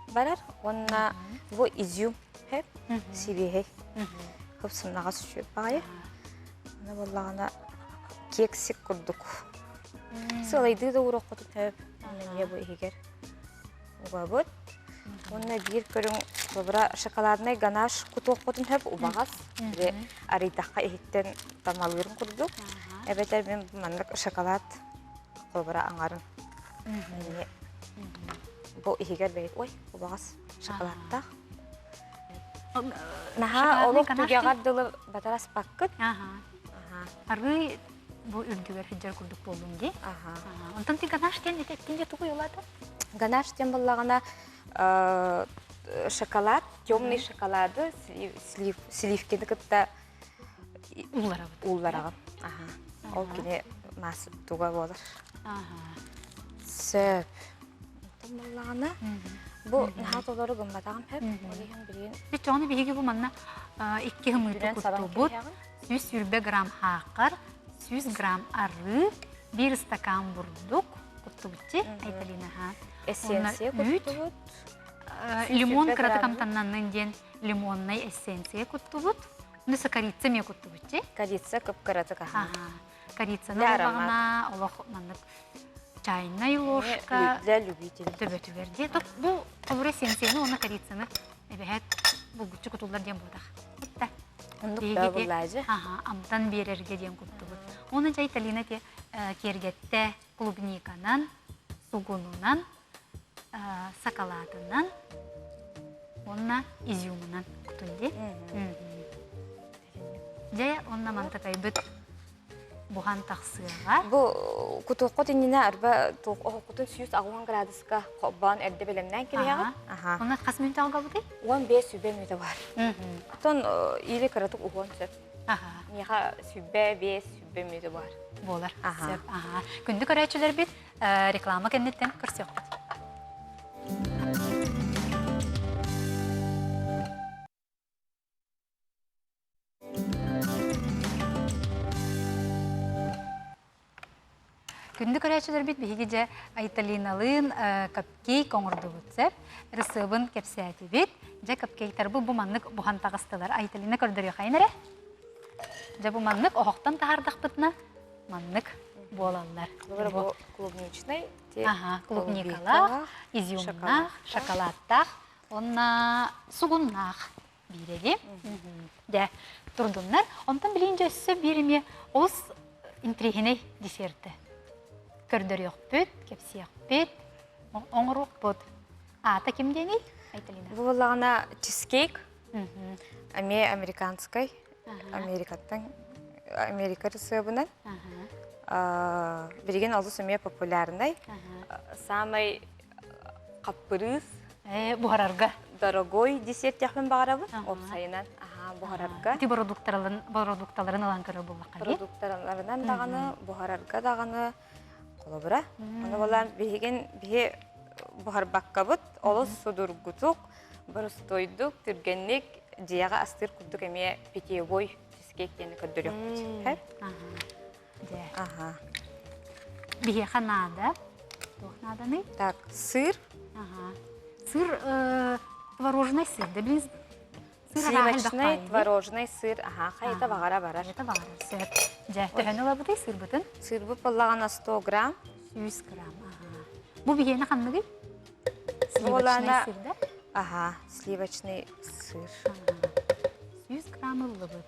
барар уонна бу изюм хэп сибиэһэй хып сымнаҕас үчүгэй баҕайы аны буоллаҕына кексик курдук сыалайдыы да ууруоххутун сөп эмиэ бу иһигэр угабыт. Уонна биир көрүҥ холобура шоколаднай ганаш кутуохпутун сөп убаҕас. Били арыйдахха иһиттэн тамалыырын курдук. Эбэтэр мин маннык шоколад холобура аҥарын эмиэ бу иһигэр бэйт ой убаҕас шоколадтаах. Наһаа олох түгэҕэр дылы батараспаккыт. Арыы бу үрдүгэр сылдьар курдук буоллун дии. Онтон ти ганаш диэн эттин дьэ тугуй улаата? Ганаш диэн буоллаҕына шоколад, темный шоколады сливкини кытта уулларабыт. Ууллараҕын. Аха. Ол кини мас туга буолар. Сөп. Онтон буоллаҕына бу наһаа толору гымматаҕым сөп. Ол иһин билигин Чоҕуну биһиги бу манна икки хымыыты куттубут. 120 грамм хаакар, 100 грамм арыы, биир ыстакаан бурдук куттубутчи Айталина Эссенция куттубут. Лимон кыратык амтаннаннын диэн лимоннай эссенция куттубут. Уну корица эмиэ куттубутчи. Корица кып-кыратык аха. Корицаны буллаҕына олох маннык чайная ложка для любителей. Төбөтүгэр дии. Бу холура эссенцияны уонна корицаны эбэһээт булгуччу кутуллар диэн буотах. Итта. Оннук да буллаажы. Аха, амтан биэрэргэ диэн куттубут. Оны жай Талина те киэргэтте клубниканан, сугунунан, сакалаатынан, уонна изюмунан кутун ди. Дьэ, онно мантакайбыт буһан тахсыаҕа. Бу кутуоххут иннинэ арба оһоххутун 180 градуска холбоон эрдэ бэлэмнээн кэбиһэҕит. Аха. Онно хас мүнүүтэ алгабытый? 15 сүбэ мүнүүтэ бар. Оттон или кыратык уһуон сөп. Аха. Миэхэ сүбэ 5 сүбэ мүнүүтэ бар. Буолар. Сөп. Аха. Күндү көрөөччүлэрбит реклама кэнниттэн көрсүөхпүт. Күндү көрөөччүлэрбит биһиги дьэ Айталиналыын капкейк оҥордубут сөп. Ырысыабын кэпсээтибит. Дьэ капкейктарбыт бу маннык буһан таҕыстылар. Айталина көрдөрүөхайын эрэ. Дьэ бу маннык оһохтон таһаардахпытына маннык буолаллар. Бу клубничный, Ага, клубникалаах, изюмнаах, шоколадтаах, уонна сугуннаах. биирэги. Дьэ, турдуннар. Онтон билигин дьэ өссө биир эмиэ олус интириэһинэй десерти көрдөрүөхпүт, кэпсиэхпит, оҥоруохпут. Аата ким диэний, Айталина? Бу буоллаҕына чизкейк, эмиэ американскай, Америкаттан, Америка рецебынан. Билигин олус эмиэ популярнай. Самай хаппырыыс. Буһарарга. Дорогой десерт диэхпин баҕарабын. Уопсайынан буһарарга. Ити бородуукталарын бородуукталарын ылан көрөр буоллахха дии. Продукталарынан даҕаны, буһарарга даҕаны холобура. Ону буолан биһигин биһи буһарбаккабыт олус судургутук, боростуойдук, түргэнник дьиэҕэ астыыр курдук эмиэ питьевой чизкейк диэни көрдөрүөхпүт. Аха. Биһиэхэ наада. Туох нааданый? Так, сыр. Ага. Сыр э, творожный сыр, да блин? Сливочный творожный сыр, аха, хайта баҕара барар. Хайта баҕарар, сөп. Дьэ, төһөнү ылабытый сырбытын? Сырбыт боллаҕана 100 грамм. 100 грамм, аха. Бу биһиэнэ ханныгый? Сливочный сыр, да? Ага, сливочный сыр. 100 грамм ыллыбыт.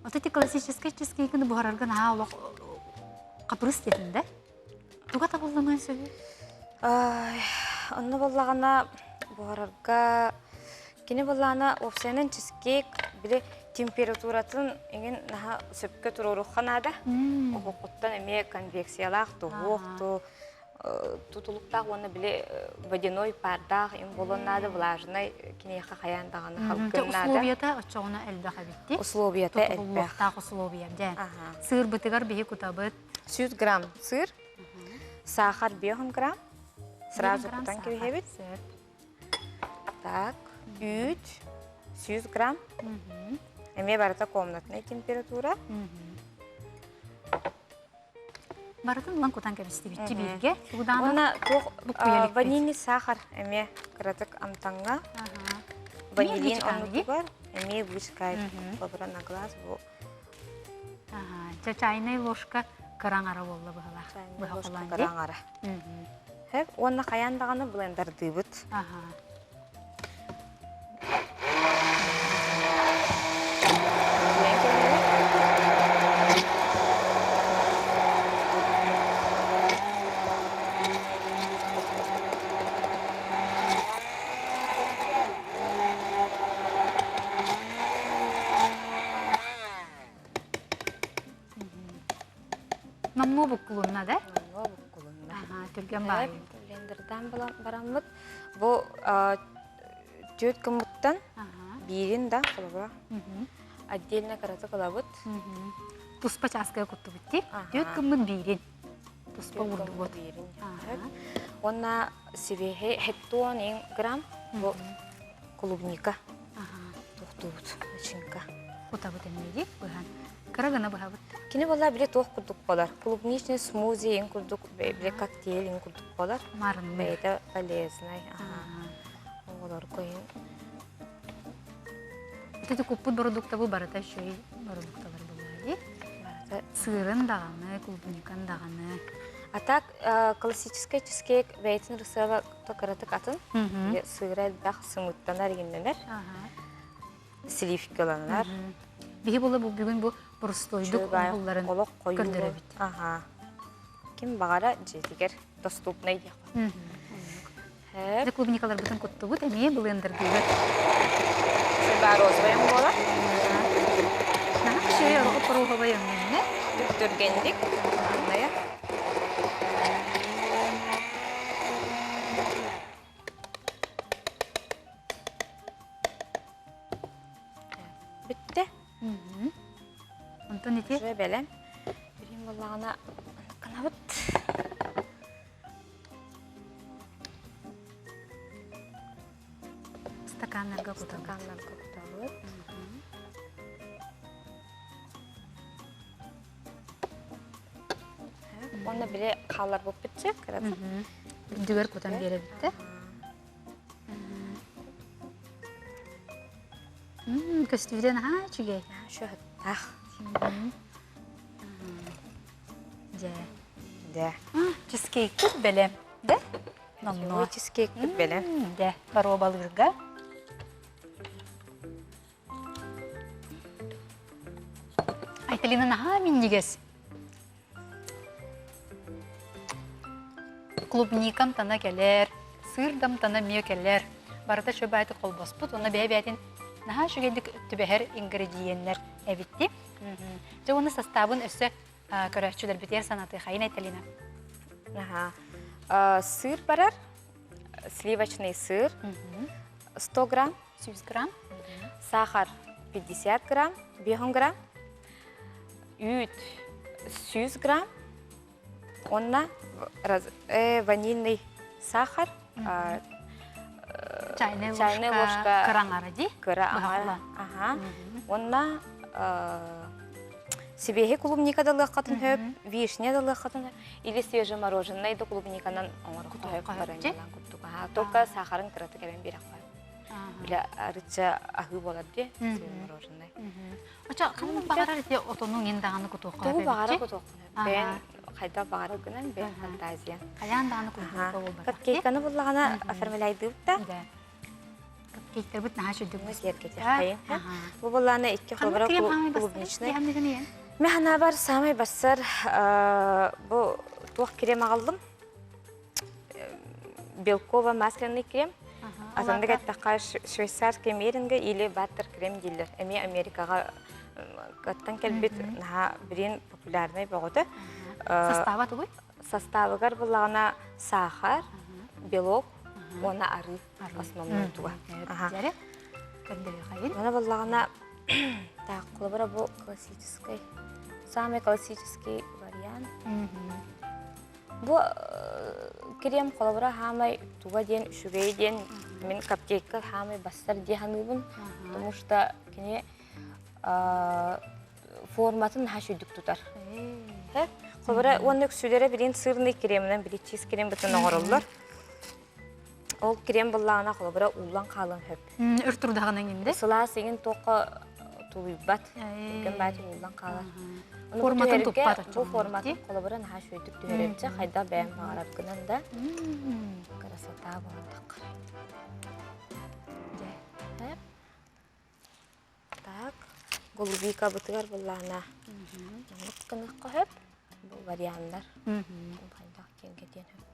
Вот эти классические чизкейкини буһарарга наһаа олох хапырыс диэтин да? Туга табыллымыан сөбүй? Онно буоллаҕына буһарарга кини буоллаҕына уопсайынан чизкейк били температуратын иҥин наһаа сөпкө туруоруохха наада. Оһоххуттан эмиэ конвекциялаах туһуох ту тутулуктаах уонна били водяной паардаах им буолуон наада влажнай киниэхэ хайаан даҕаны халкын наада. Условията оччоҕуна элбэх эбитти. Условията элбэх. Тутулуктаах условия дьэ. Сыырбытыгар биһи кутабыт. 100 грамм сыр, сахар 5 грамм. Сразу кутан кэбиһэбит. Так, үүт 100 грамм. Эмиэ барыта комнатная температура. Барытын ылан кутан кэбистибитчи бииргэ. Уонна туох ванильный сахар эмиэ кыратык амтаҥҥа. Ванилин оннутугар эмиэ вышкай холобура на глаз бу. Ага, чайная ложка кыраҥара буолла быһалаах. Чайная ложка кыраҥара. Хэп уонна хайаан даҕаны блендердыыбыт. Ага. Номнуо буккулунна да? Номнуо буккулунна. Аха, түргэн баайы. Блендердан бараммыт. Бу түөрт гыммыттан биирин да холобура отдельно кыратык ылабыт. Туспа чааскыга куттубут дии. Түөрт гыммыт биирин. Туспа уурдубут. Биирин. Уонна сибиэһэй хеттуон грамм бу клубника. Туохтуубут начинка. Кутабыт эмиэ быһан. Кыра гына быһабыт. Кини буолла били туох курдук болар. Клубничный смузи ин курдук били коктейль ин курдук болар. Марынный. Бэйэтэ полезный. Оҕолорго ин. Ити куппут бородукта бу барыта үчүгэй бородукталар буолла Барыта Сырын даҕаны, клубникан даҕаны. А так классический чизкейк бэйэтин ырысыаба кыратык атын. Сыыра элбэх сымыттанар игиннэнэр. Сливкаланар. Биһи була бу бүгүн бу боростуойдук оҥоһулларын көрдөрөбүт. Аха. Ким баҕара дьиэтигэр доступнай диэх. Дьэ клубникаларбытын куттубут, эмиэ былыандардыыбыт. Сыба розовай буолар. Наһаа үчүгэй оруоһабай өҥнөннө. Түргэнник. Анная. Бүттэ. Онтон ити Уже бэлэм. Билим буоллаҕына гынабыт. Стаканнарга кутабыт. Стаканнарга кутабыт. Уонна били хаалларбыппытча кырата. Үрдүгэр кутан биэрэбит Көстүүтэ наһаа үчүгэй. Шөһөттаах. Дьэ. Дэ. Чизкейкпит бэлэм. Дэ? Номнуо. Чизкейкпит бэлэм. Дэ. Боруобалыырга. Айталина наһаа минньигэс. Клубникам тана кэлэр, сыырдам тана эмиэ кэлэр. Барыта шөбаайты холбоспут, уонна бэйэ-бэйэтин. Наһаа үчүгэйдик түбэһэр ингредиеннэр эбитти. Дьэ уонна састаабын өссө көрөөччүлэрбитигэр санатыахайын Айталина. Аха. Сыр барар, сливочный сыр 100 грамм, 100 грамм, сахар 50 грамм, 5 грамм, үүт 100 грамм, Уонна ванильный сахар, чайная ложка кыра аҥара дии? Кыра аҥара. Аха. Уонна сибиэһи клубника да ылыаххытын сөп, вишня да ылыаххытын сөп, или свежемороженое да клубниканан оҥороххутун сөп баранньалаан курдук. Только сахарын кыратык эбэн биэрэххэ. Бile арыча аһыы болар дии свежемороженое. Очо ханнык баҕарар ити отону иҥин даҕаны кутуохха Тугу баҕара кутуохха Бэйэн хайдах баҕарар гынан бэйэн фантазия. Хайаан даҕаны курдук буолбатах. Капкейканы буллаҕына оформляйдыыбыт да. Капкейктарбыт наһаа сүрдүк киэргэтиэххэйин. Бу буллаана икки холборо клубничный. Мен ханаабар самай бассар бу туох крем аҕаллым. Белково-масляный крем. Атыннык эттэххэ швейцарский меринга или баттер крем дииллэр. Эмиэ Америкаҕа кыттан кэлбит наһаа билин популярнай бөҕөтө. Состава тугуй? Составыгар буллаҕына сахар, белок уонна арыы основной туга. Аны буллаҕына так, холобура бу классический, самый классический вариант. Бу крем холобура хаамай туга диэн үчүгэй диэн мин капкейка хаамай бассар дии саныыбын, потому что кини форматын наһаа үчүгдүк тутар. Холобура уонна үксүлэрэ билин сырный кремынан били чиз крем бытын оҥороллор. Ол крем буллаҕына холобура ууллан хаалыан сөп. Өр турдаҕына иҥинде. Сылаас иҥин туохха тулуйбат. Түргэн баайы ууллан хаалар. Форматын туппат. Бу форматын холобура наһаа үчүгэйдик түһэрэрчэ хайдах бэйэм баҕараргынан да красота буолтахха. Так, голубикабытыгар буллаана маннык гыныахха сөп. Бу варианнар. Хайдах киэргэтиэн сөп.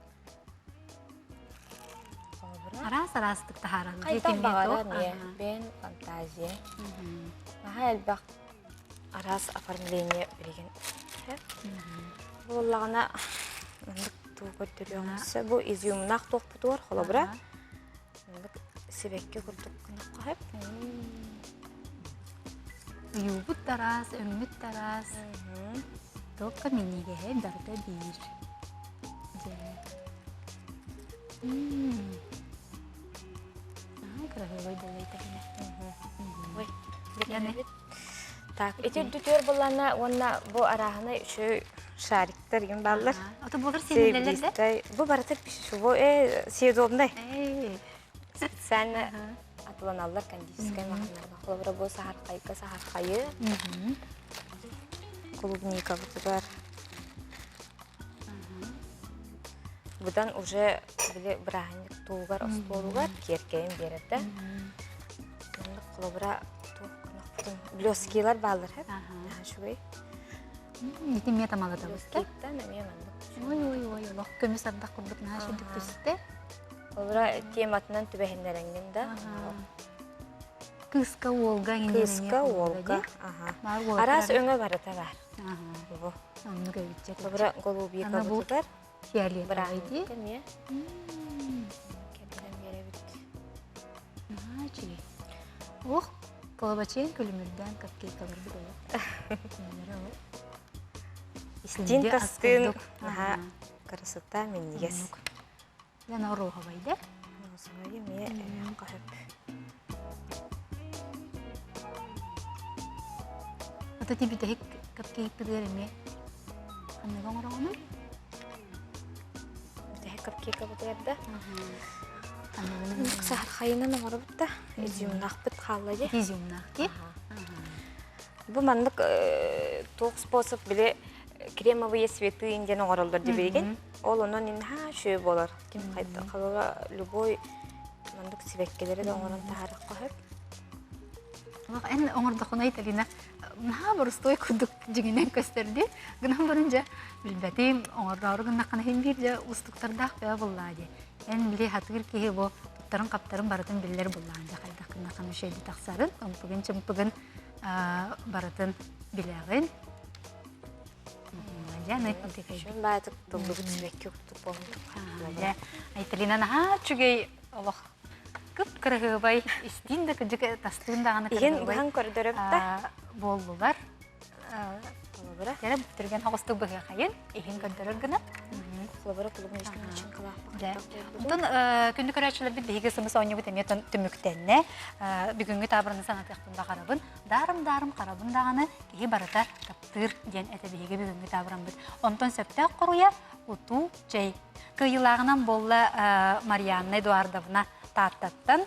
Араас араастык таһааран. Хайдах баҕарар эмиэ бэйэн фантазия. Наһаа элбэх араас оформление билигин. Бу буоллаҕына маннык туу көрдөрүөҥ Бу изюмнаах туохпутугар холобура Маннык сибэкки курдук гынахха сөп. Уйуубут да араас, өҥмүт да араас. Только минньигэһэ барыта биир. Дьэ. Аа, кыраһыабай буолла итиннэ. Ой, Так, ити үрдүтүөр буллана уонна бу арааһынай үчүгэй шариктар игин бааллар. Ото буолар сиэнилэлэр да? Бу барыта пищевой, э, съедобный. Специально атыланаллар кондитерскай маҕаһыыннарга. Холобура бу саһархайга саһархайы, клубникабытыгар. Быдан уже били бырааһынньык туугар, остуолугар киэркэйин биэрэр да. Холобура Блескилар бааллар һэ. Үчүгэй. Ити эмиэ тамалатабыт да? Блескиттан эмиэ маннык. Ой, ой, ой, олох көмүс ардах курдук наһаа үчүгдүк түстэ. Холобура тематынан түбэһиннэрэҥҥин да. Кыыска уолга Кыыска уолга. Араас өҥө барыта бар. Бу. Оннук эбит. Холобура голубика бутугар. Фиолетовый дии. Эмиэ. Кэбирэн биэрэбит. Наһаа үчүгэй. Ох, кылабачыйан күлүмүрдээн капкейкаларбыт олох. Истиин тастыын наһаа красота минньигэс. Дэн оруоһабай да? Розовай эмиэ эрэххэ сөп. Ата ти бүтэһик капкейкпытыгар эмиэ ханныгы оҥороҕунуй? Бүтэһик капкейкабытыгар да Саһархайынан оҥоробут да изюмнаахпыт хаалла дии. Изюмнаах дии. Бу маннык туох способ били кремовые цветы диэн оҥороллор дибигин. Ол онон наһаа үчүгэй буолар. Ким хайда любой маннык сибэккилэри да оҥорон таһаарыахха сөп. Олох эн оҥордоххуна Италина наһаа боростуой курдук дьиҥинэн көстөрдү. Гынан баран дьэ билбэтим, оҥордоору гыннаххына иһин биир дьэ уустуктардаах бөҕө буоллаа дии. Эн били хатыыр киһи бу. Туттарын-хаптарын барытын биллэр буллаан дьэ хайдах гыннаххына үчүгэйдик тахсарын, ымпыгын-чымпыгын барытын билэҕин. Дьэ, Шүн баайтык тыллыбыт сибэкки курдук буолан Дьэ, Айталина наһаа үчүгэй олох кып-кыраһыабай истиин да кыдьык тастыын даҕаны Иһин быһан көрдөрөбүт да буоллулар. Холобура. Кэрэ түргэн хоҕустук быһыахайын, иһин көрдөрөр гына. Холобура клубничка начинкалаах. Онтон күндү көрөөччүлэрбит биһиги сымыс оонньуубут эмиэ түмүктэннэ. Бүгүҥҥү таабырыны санатыахпын баҕарабын. Даарым-даарым харабын даҕаны киһи барыта таптыыр диэн этэ биһиги бүгүҥҥү таабыраммыт. Онтон сөптөөх хоруйа утуу чэй. Кыайыылааҕынан буолла Марианна Эдуардовна Тааттаттан.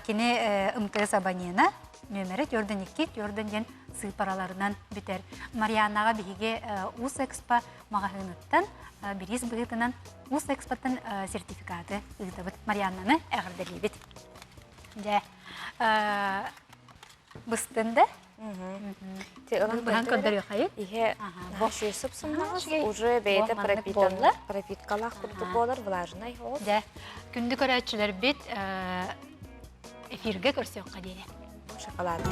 Кини МТС абонена нүөмэрэ 4-2 4 диэн сыыпараларынан бүтэр. Марианнаҕа биһиги Уус Экспо маҕаһыыныттан бириис быһыытынан Уус Экспоттан сертификаты ыытабыт. Марианнаны эҕэрдэлиибит. Дьэ, быстын да? Быһан көрдөрүөхайын. Иһэ бошуй сып-сымнаҕас, уже бэйэтэ пропиткалаах курдук буолар, влажнай. Дьэ, күндү көрөөччүлэрбит эфиргэ көрсүөххэ диэри. Шоколад.